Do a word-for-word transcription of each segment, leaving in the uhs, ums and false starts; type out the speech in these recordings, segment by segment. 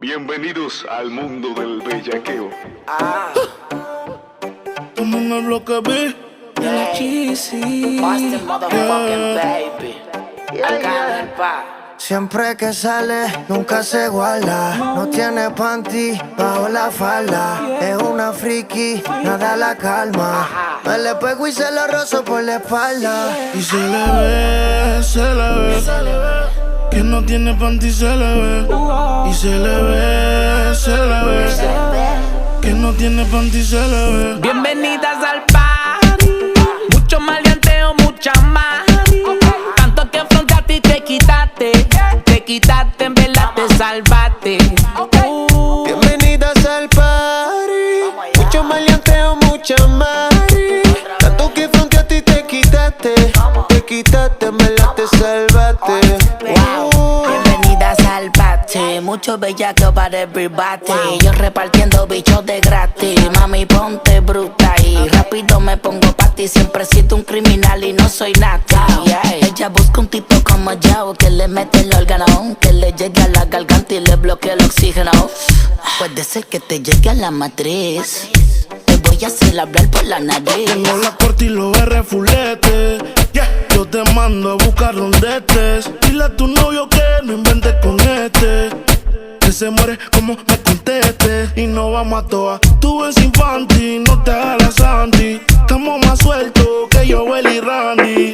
Bienvenidos al mundo del bellaqueo. Ah. Como en el bloque B. Hey. Boston, motherfucking baby. Acá en el pa. Siempre que sale, nunca se guarda. No tiene panty bajo la falda. Es una friki, nada la calma. Me le pego y se lo rozo por la espalda. Y se le ve, se le ve, que no tiene panty, se le ve. Y se le ve, se le ve, que no tiene panty, se le ve. Bienvenidas al party. Mucho maleanteo, mucha mari. Tanto que fronteaste y te quitaste. Te quitaste, en verdad te salvaste. Uh. Bienvenidas al party. Mucho maleanteo, mucha mari. Tanto que fronteaste y te quitaste. Te quitaste, en verdad te salvaste. Wow. Uh. Bienvenidas al party. Mucho bellaqueo para everybody. Wow. Yo repartiendo bichos de gratis. Mami, ponte bruta y rápido me pongo pa' ti. Siempre he sido un criminal y no soy nada. Yeah. Ella busca un tipo como yo que le mete el órgano, que le llegue a la garganta y le bloquee el oxígeno. Puede ser que te llegue a la matriz. Te voy a hacer hablar por la nariz. Tengo la corte y los R fulete. Yeah. Yo te mando a buscar donde estés. Dile a tu novio que no invente con este. Que se muere como me conteste. Y no vamos a toa. Tú ven sin panty, no te hagas la santi. Estamos más sueltos que Joel y Randy.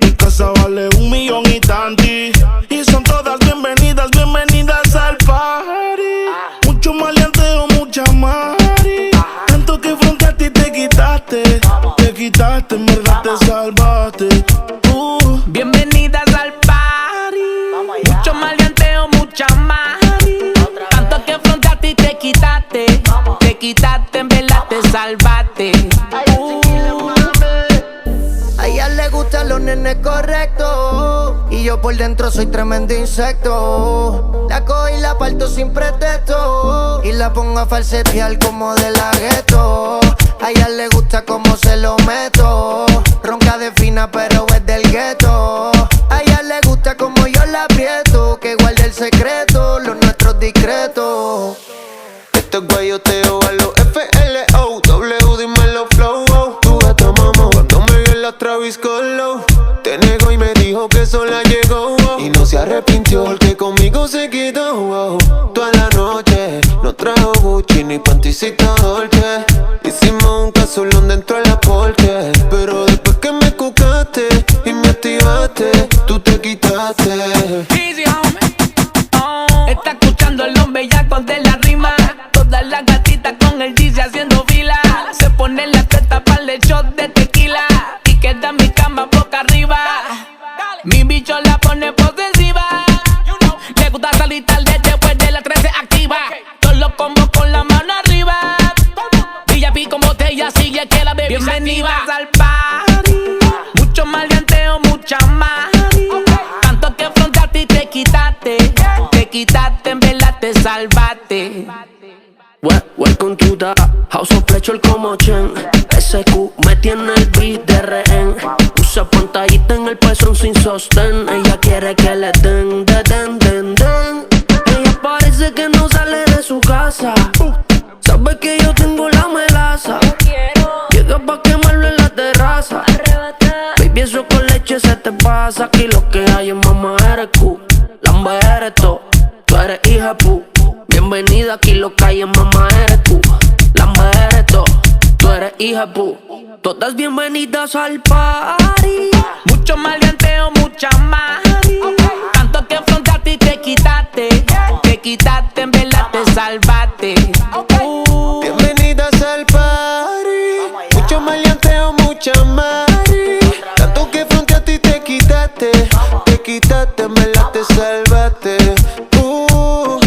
Mi casa vale un millón y tanti. Y son todas bienvenidas, bienvenidas al party. Mucho maleanteo, mucha mari. Tanto que fronteaste y te quitaste. Te quitaste, en verdad te salvaste. Uh. Bienvenidas al party. Mucho maleanteo, mucha mari. Tanto que fronteaste y te quitaste. Te quitaste, en verdad te salvaste. Uh. A ella le gustan los nenes correctos. Y yo por dentro soy tremendo insecto. La cojo y la parto sin pretexto. Y la pongo a falsetear como de la gueto. A ella le gusta cómo se lo meto. Ronca de fina, pero es del gueto. A ella le gusta como yo la aprieto. Que guarde el secreto, lo nuestro es discreto. Esto es guayoteo a los F L O, W, dímelo, flow, oh. Tu gata mamó cuando me vio en la Travis Scott Low. Te negó y me dijo que sola llegó, oh. Y no se arrepintió porque conmigo se quedó, oh. Toda la noche no trajo Gucci ni pantisita Dolce. Hicimos un casulón dentro de la Porsche. Pero después que me cucaste y me activaste, tú te quitaste. Easy, homie. Oh. Está escuchando el hombre ya con de la rima. Todas las gatitas con el Yeezy haciendo fila. Se pone la teta pa' el shot de tequila. Y queda mi cama boca arriba. Mi bicho la pone posesiva. Le gusta salir tarde después de las trece activa. Todos los combos con la mano arriba. V I P con botella, sigue que la bebida se activa. Bienvenidas al party. Mucho maleanteo, mucha mari. Tanto que fronteaste y te quitaste. Te quitaste, en verdad te salvaste. We-, welcome to the house of pleasure como Chen. S Q me tiene el beat de rehén. Usa pantallita en el pezón sin sostén. Ella quiere que le den, de, den, den, den. Ella parece que no sale de su casa. Sabe que yo tengo la melaza. Llega pa' quemarlo en la terraza. Baby, eso con leche se te pasa. Aquí lo que hay es mamaera cu. Lambaera to. Tú eres hija pu. Bienvenida, aquí lo que hay es mamaera cu. Lambaera to. Tú eres hija pu. Todas bienvenidas al party. Mucho maleanteo, mucha mari. Tanto que fronteaste y te quitaste. Te quitaste, en verdad te salvaste. Uh. Bienvenidas al party. Mucho maleanteo, mucha mari. Tanto que fronteaste y te quitaste. Te quitaste, en verdad te salvaste. Uh.